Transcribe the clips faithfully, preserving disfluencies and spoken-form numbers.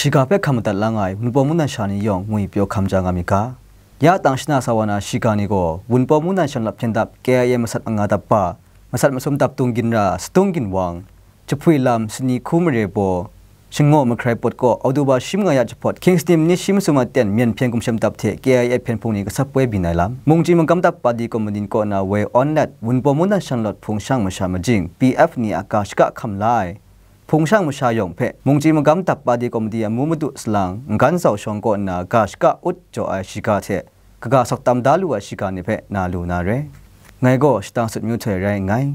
Shiga hpe hkam madat la nga ai Wunpawng mungdan sha ni yawng ngwi pyaw hkam ja nga mi ga. Ya tang shana sa wa na shiga ni gaw Wunpawng mungdan shanlawt hpyen dap K I A masat manga dap pa, masat masum dap tung ginra, sadung ginwang, jahpwi lam, sani hku mare baw, shangaw mahkrai pawt kaw, Oktoba shi manga ya jahpawt, King's ni ni shi masum aten Myen hpyen gumshem dap hte K I A hpyen hpung ni gasapwe byin ai lam, mungchying magam dap pati komiti kaw na woi awn let, Wunpawng mungdan shanlawt hpung shang masha majing, P F ni a ga shaka hkam la ai hpung shang masha yawng hpe, mungchying magam dap pati komiti amu madu salang, Ngan Zau Shawng kaw nna ga shaka ut jaw ai shiga hte, kaga sawk tam da lu ai shiga ni hpe na lu na re. Ngai gaw Shata Sut Myu Htoi rai nngai.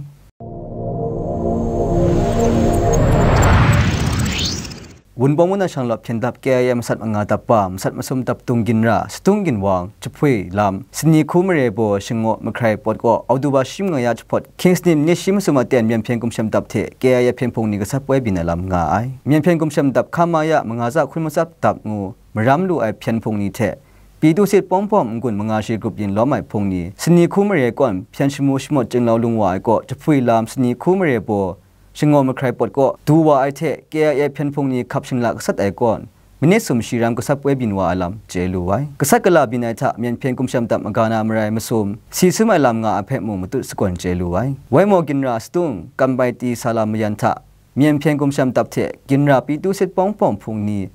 Wunpawng mungdan shanlawt hpyen dap K I A masat manga dap pa, masat masum dap tung ginra, sadung ginwang, jahpwi lam, sani hku mare baw, shangaw mahkrai pawt kaw, Oktoba shi manga ya jahpawt, King's ni ni shi masum aten Myen hpyen gumshem dap hte K I A hpyen hpung ni gasapwe byin ai lam nga ai. Myen hpyen gumshem dap hka ma ya manga za hkun matsap dap ngu maram lu ai hpyen hpung ni hte, Pyi Tusit Pawng Pawng n-gun manga shi grup yin lawm ai hpung ni, sani hku mare kawn hpyen shamu shamawt chyinglau lung wa ai kaw, jahpwi lam, sani hku mare baw, shangaw mahkrai pawt kaw, du wa ai hte, K I A hpyen hpung ni hkap shinglak gasat ai kawn, minit sumshi ram gasapwe byin wa ai lam chye lu ai. Gasat gala byin ai hta, Myen hpyen gumshem dap maga na marai masum, si sum ai lam nga ai hpe mung matut sagawn chye lu ai. Woi maw ginra sadung, Kambai Ti Sala mayan hta, Myen hpyen gumshem dap hte ginra Pyi Tusit Pawng Pawng hpung ni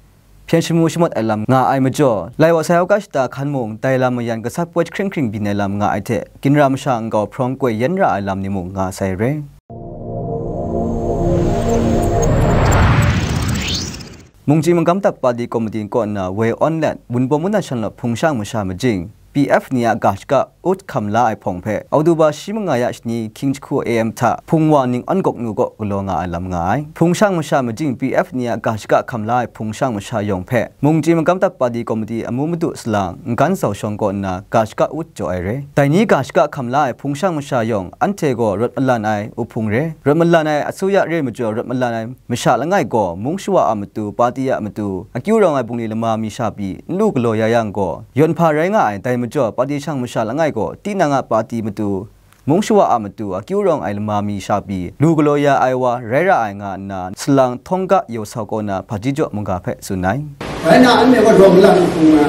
hpyen shamu shamawt ai lam nga ai majaw, lai wa sai hkau ga shata hkan mung dai lam mayan gasapwe jahkring hkring byin ai lam nga ai hte, ginra masha nkau hprawng koi yen ra ai lam ni mung nga sai re. Mungchying magam dap pati komiti kaw nna woi awn let, Wunpawng mungdan shanlawt hpung shang masha majing, P F ni a ga shaka ut hkam la ai hpawng hpe, Oktoba shi manga ya shani hkying jahku A M hta, hpung wa ning awn gawk nu kaw galaw nga ai lam nga ai. Hpung shang masha majing P F ni a ga shaka hkam la ai hpung shang masha yawng hpe, mungchying magam dap pati komiti amu madu salang, Ngan Zau Shawng kaw nna ga shaka ut jaw ai re. Dai ni ga shaka hkam la ai hpung shang masha yawng, anhte gaw rawt malan ai uhpung re. Rawt malan ai asuya re majaw, rawt malan ai masha langai gaw, mung shawa a matu, pati a matu, akyu rawng ai bungli lama mi sha pyi, n lu galaw ya yang gaw, yawn hpa rai nga ai. Dai majaw, pati shang masha langai gaw, tinang a pati matu, mung shawa a matu, akyu rawng ai lama mi sha pyi, lu galaw ya ai wa rai ra ai nga nna, salang Htawng Ga Yaw Sau kaw na hpaji jaw mungga hpe tsun ai. Bai na, anhte gaw rawt malan ai hpung na,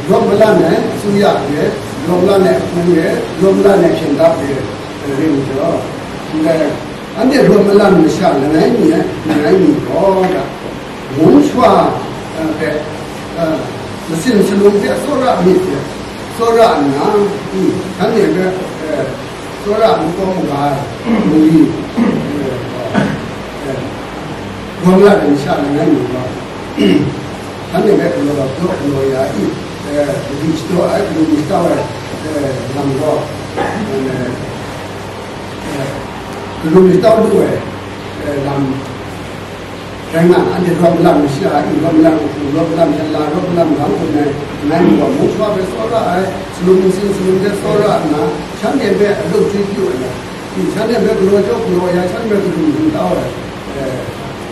rawt malan ai asuya re, rawt malan ai ahpung re, rawt malan ai hpyen dap re, re majaw, ndai anhte rawt malan masha langai mi ai, langai mi gaw, mung shawa, eh, hpe, eh, masin salum hte tsawra myit hte tsawra nna, i, shanhte hpe, eh, tsawra makawng maga ai bungli, eh, eh, rawt malan ai masha langai mi gaw, shanhte hpe galaw, galaw ya i, eh, madi shadaw ai, madi shadaw ai, eh, lam gaw, eh, eh, galaw shadaw lu ai, eh, lam rai nga, anhte rawt malan masha, i rawt malan uhpung, rawt malan hkyen la, rawt malan ga n-gun ai, langai mi gaw, mung shawa hpe tsawra ai, salum masin salum hte tsawra nna, shanhte hpe alup jwi pyu ai lam, i, shanhte hpe galaw jaw galaw ya, shanhte hpe galaw hkungtau ai, eh,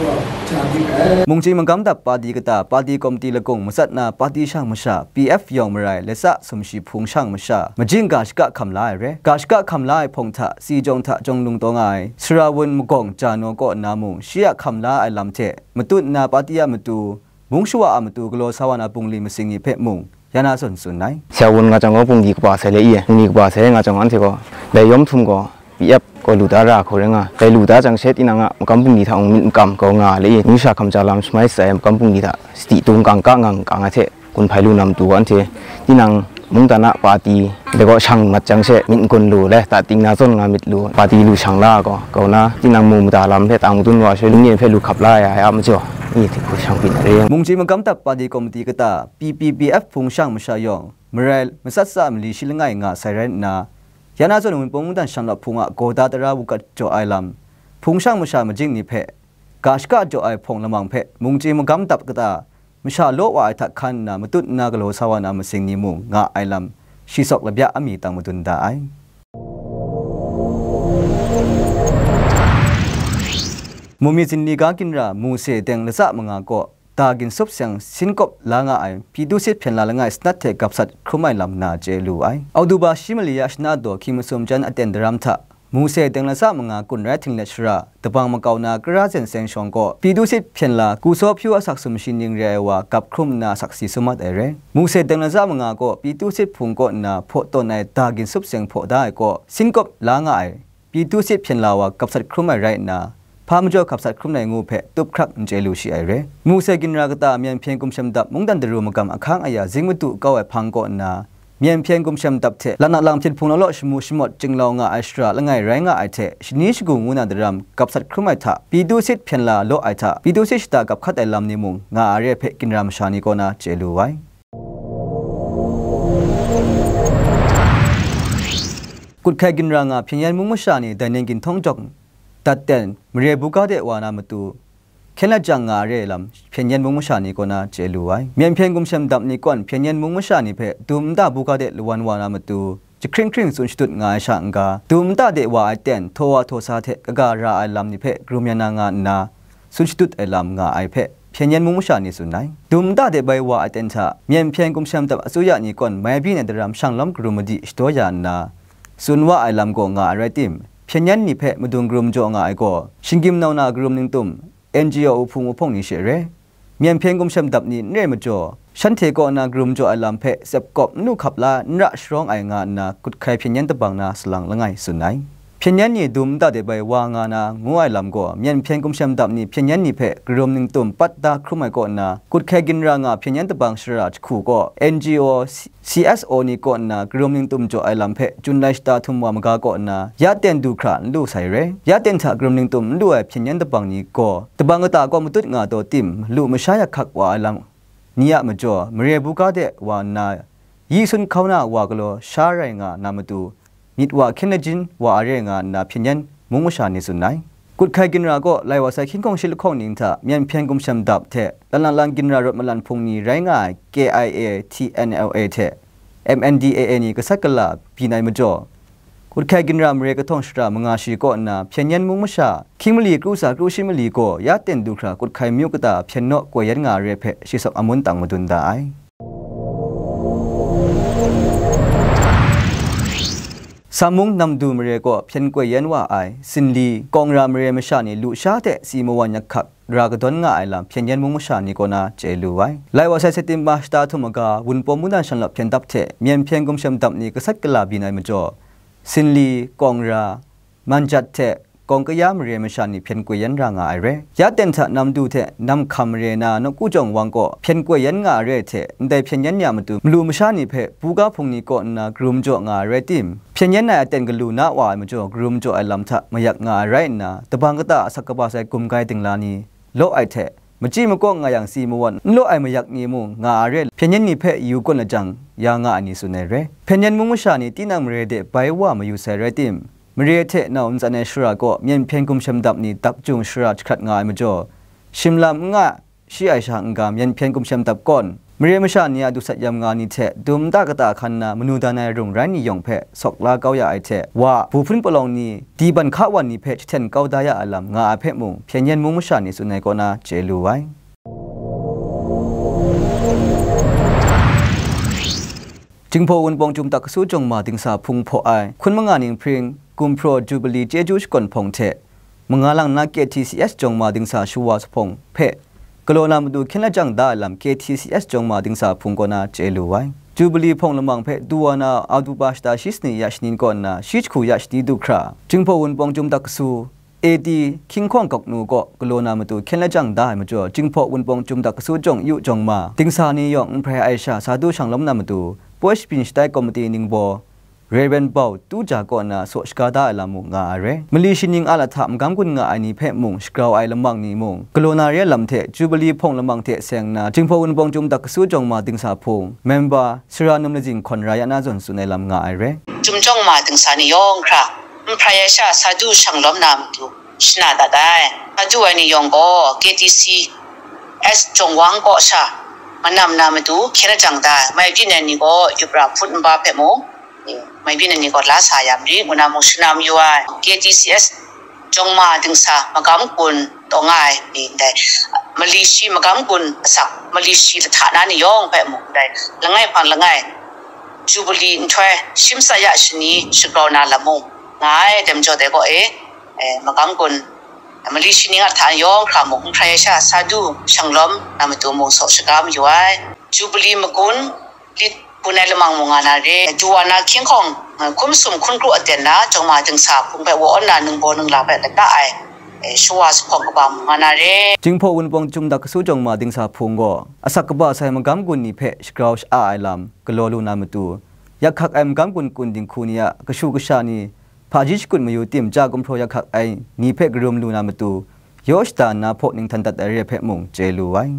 gaw, ja dik ai. Mungchying magam dap pati kata, pati komiti lagung matsat na pati shang masha, P F yawng marai, lasa sumshi hpung shang masha, majing ga shaka hkam la ai re. Ga shaka hkam la ai hpawng hta, si jawng hta jawng lung taw nga ai, Sara Wun magawng Ja Naw kaw nna mung, shi a hkam la ai lam hte, matut nna pati a matu, mung shawa a matu galaw sa wa na bungli masing ni hpe mung, ya na zawn tsun ai. Sara Wun nga jang gaw, bungli kaba sai le i, bungli kaba sai nga jang gaw, anhte gaw, dai yawm htum gaw, P F gaw lu da ra hku rai nga, dai lu da jang she, tinang a makam bungli hta mung myit makam kau nga le i, amyu sha hkam ja lam shamai shatsai ai makam bungli hta, sadi tung kang ka ngang kang ai hte, gun hpai lu na matu gaw, anhte tinang mungdan a pati, dai gaw shang mat jang she, myit n-gun lu le, ta ting na zawn nga myit lu, pati lu shang la gaw, kau na, tinang mu mada lam hpe tang madun wa shaloi, lung yen hpe lu hkap la ya ai a majaw, i hte hku shang byin ai re. Mungchying magam dap pati komiti kata, P P P F hpung shang masha yawng, marai matsat tsa mali shi langai nga sai rai nna, ya na zawn Wunpawng mungdan shanglawt hpung a gawda tara wukat jaw ai lam, hpung shang masha majing ni hpe, ga shaka jaw ai hpawng lamang hpe, mungchying magam dap kata, masha law wa ai hta hkan nna matut nna galaw sa wa na masing ni mung nga ai lam, shi sawk labya a mi tang madun da ai. Mumi zinli ga ginra, Muse deng latsa manga kaw, da ginsup seng sin kawp la nga ai, Pyi Tusit hpyen la langai sanat hte gap sat hkrum ai lam na chye lu ai. Oktoba shi mali ya shana daw hkying masum jan aten daram hta, Muse teng latsa manga kun rai htinglet shara, dabang makau na kara zen seng shawng kaw, Pidusit hpyen la, Kusawpyu asak sumshi ning re ai wa gap hkrum nna asak si sum mat ai re. Muse teng latsa manga kaw, Pidusit hpung kaw nna hpaw tawn ai da ginsup seng hpaw da ai kaw, sinkawp la nga ai, Pidusit hpyen la wa gapsat hkrum ai rai nna, hpa majaw gapsat hkrum ai ngu hpe tup hkrak n chye lu shi ai re. Muse ginra kata Myen hpyen gumshem dap mungdan daru magam ahkang aya zing madu kau ai hpang kaw nna, Myen hpyen gumshem dap hte Lanaklang hpyen hpung law law shamu shamawt chinglau nga ai shara langai rai nga ai hte, shani shagu ngu na daram gapsat hkrum ai hta, Pidusit hpyen la law ai hta, Pidusit shata gap hkat ai lam ni mung nga ai re hpe ginra masha ni kaw na chye lu ai. Kut hkai ginra nga hpyen yen mung masha ni dai ning ginhtawng jawk dat ten mare buga de wa na matu, hkyen lajang nga re lam hpyen yen mung masha ni kaw na chye lu ai. Myen hpyen gumshem dap ni kawn hpyen yen mung masha ni hpe dum nta buga de lawan wa na matu, jahkring hkring tsun shadut nga ai sha n-ga, dum nta de wa ai ten htaw wa htaw sa hte kaga ra ai lam ni hpe karum ya na nga nna, tsun shadut ai lam nga ai hpe hpyen yen mung masha ni tsun ai. Dum nta de bai wa ai ten hta, Myen hpyen gumshem dap asuya ni kawn mai byin ai daram shang lawm karum madi shadaw ya nna, tsun wa ai lam gaw nga ai rai tim, hpyen yen ni hpe madung karum jaw nga ai gaw, shinggyim nau na karum ningtum, N G O uhpung uhpawng ni she re, Myen hpyen gumshem dap ni n re majaw, shanhte kaw na karum jaw ai lam hpe tsep kawp n lu hkap la n ra sharawng ai nga nna kut hkai hpyen yen tabang na salang langai tsun ai. Hpyen yen ni dum nta de bai wa nga na ngu ai lam gaw, Myen hpyen gumshem dap ni hpyen yen ni hpe karum ningtum pat da hkrum ai kaw nna, kut hkai ginra nga hpyen yen tabang shara jahku gaw, N G O, C S O ni kaw nna karum ningtum jaw ai lam hpe chun lai shata htum wa maga kaw nna, ya ten du hkra n lu sai re. Ya ten hta karum ningtum n lu ai hpyen yen tabang ni gaw, tabang kata kaw matut nga taw tim, malu masha yak hkak wa ai lam ni a majaw, mare buga de wa nna, yi sun hkau na wa galaw sha rai nga na matu, myit wa hkyen lajin wa a re nga nna hpyen yen mung masha ni tsun ai. Kut hkai ginra gaw lai wa sai hkying hkawng shi lahkawng ning hta Myen hpyen gumshem dap hte, lan lang lang ginra rawt malan hpung ni rai nga ai K I A T N L A hte M N D A A ni gasat gala byin ai majaw, kut hkai ginra mare kahtawng shara manga shi kaw nna hpyen yen mung masha, hkying mali kru sa kru shi mali gaw ya ten du hkra kut hkai myu kata hpyen naw koi yan nga ai re hpe shi sawk amun tang madun da ai. Samung Namdu mare kaw hpyen koi yan wa ai, Sinli, Kawng ra mare masha ni lusha hte si mawan yak hkak ra kadawn nga ai lam hpyen yen mung masha ni kaw na chye lu ai. Lai wa sai September shata htum maga, Wunpawng mungdan shanlawt hpyen dap hte Myen hpyen gumshem dap ni gasat gala byin ai majaw, Sinli, Kawng ra, Manjat hte Kawng kaya mare masha ni hpyen koi yan ra nga ai re. Ya ten hta Namdu hte Namhkam mare na Nawku Jawng Wang kaw hpyen koi yan nga ai re hte, ndai hpyen yan ni a matu malu masha ni hpe buga hpung ni kaw nna karum jaw nga ai rai tim, hpyen yan ai aten galu na wa ai majaw karum jaw ai lam hta mayak nga ai rai nna, tabang kata asak kaba sai gumgai dingla ni law ai hte, machyi makaw nga yang si mawan n law ai mayak ni mung nga ai re, hpyen yan ni hpe yu kawn lajang ya nga ai ni tsun ai re. Hpyen yan mung masha ni tinang mare de bai wa mayu sai rai tim, mare hte nau ntsan ai shara kaw Myen hpyen gumshem dap ni dap jung shara jahkrat nga ai majaw, shim lam n nga shi ai sha n-ga Myen hpyen gumshem dap kawn, mare masha ni a dusat yam nga ni hte dum nta kata hkan na manu dan ai rung rai ni yawng hpe sawk la kau ya ai hte, wa, bu hpun palawng ni, di ban hka wan ni hpe jahten kau da ya ai lam nga ai hpe mung, hpyen yen mung masha ni tsun ai kaw na chye lu ai. Jinghpaw Wunpawng Chyum Tak Kasu Jawng Ma Dingsa Hpung hpaw ai, hkun manga ning hpring, Gumhpraw Jubilee Chyeju Shakawn Hpawng hte, manga lang na K T C S Jawng Ma Dingsa Shawa Hpawng hpe galaw na matu hkyen lajang da ai lam K T C S Jawng Ma Dingsa Hpung kaw na chye lu ai. Jubilee hpawng lamang hpe du wa na October shata shi sani ya shani kaw nna shi jahku ya shani du hkra, Jinghpaw Wunpawng Chyum Tak Kasu, A D Hkying Hkawng Gawk Nu kaw galaw na matu hkyen lajang da ai majaw, Jinghpaw Wunpawng Chyum Tak Kasu Jawng Yu Jawng Ma Dingsa ni yawng n hprai ai sha sa du shang lawm na matu, Poi Shapyin Shatai Komiti ningbaw, Rev. Bau Tu Ja kaw nna saw shaga da ai lam mung nga ai re. Mali shi ning a lahta magam gun nga ai ni hpe mung shagrau ai lamang ni mung, galaw na re ai lam hte, Jubilee hpawng lamang hte seng nna, Jinghpaw Wunpawng Chyum Tak Kasu Jawng Ma Dingsa Hpung, member, Sara Num Lazing Hkawn Ra Ya Na Zawn tsun ai lam nga ai re. Chyum Jawng Ma Dingsa ni yawng hkra, n hprai ai sha sa du shang lawm na matu, shana dat ai. Sa du ai ni yawng gaw, K T C S Jawng Wang kaw sha, manam na matu, hkyen lajang da ai, mai byin ai ni gaw, yup ra hput nba hpe mung, mai byin ai ni gaw la sa ya mari, ngu na mung shana mayu ai. K T C S Jawng Ma Dingsa magam gun taw nga ai ni ndai, mali shi magam gun asak, mali shi lahta na ni yawng hpe mung ndai, langai hpang langai, Jubilee nhtoi, shim sa ya shani shagrau na lam mung, nga ai, dai majaw dai gaw e, e, magam gun, mali shi ning a hta yawng hkra mung, n hkrai ai sha sa du, shanglawm na matu mung saw shaga mayu ai. Jubili magun, lit bun ai lamang mung nga na re. Duwa na hkying hkawng, hkum sum hkun kru aten na, jawng ma dingsa hpung hpe wa awn na, ningbaw ningla hpe lata ai, e, shawa zuphpawng kaba mung nga na re. Jinghpaw Wunpawng Chyum Dak Kasu jawng ma dingsa hpung gaw, asak kaba sai magam gun ni hpe shagrau sha-a ai lam galaw lu na matu, yak hkak ai magam gun kun dinghku ni a kashu kasha ni, hpaji shakut mayu tim ja gumhpraw yak hkak ai ni hpe karum lu na matu, yaw shada nna hpaw ning htan dat ai re ai hpe mung chye lu ai.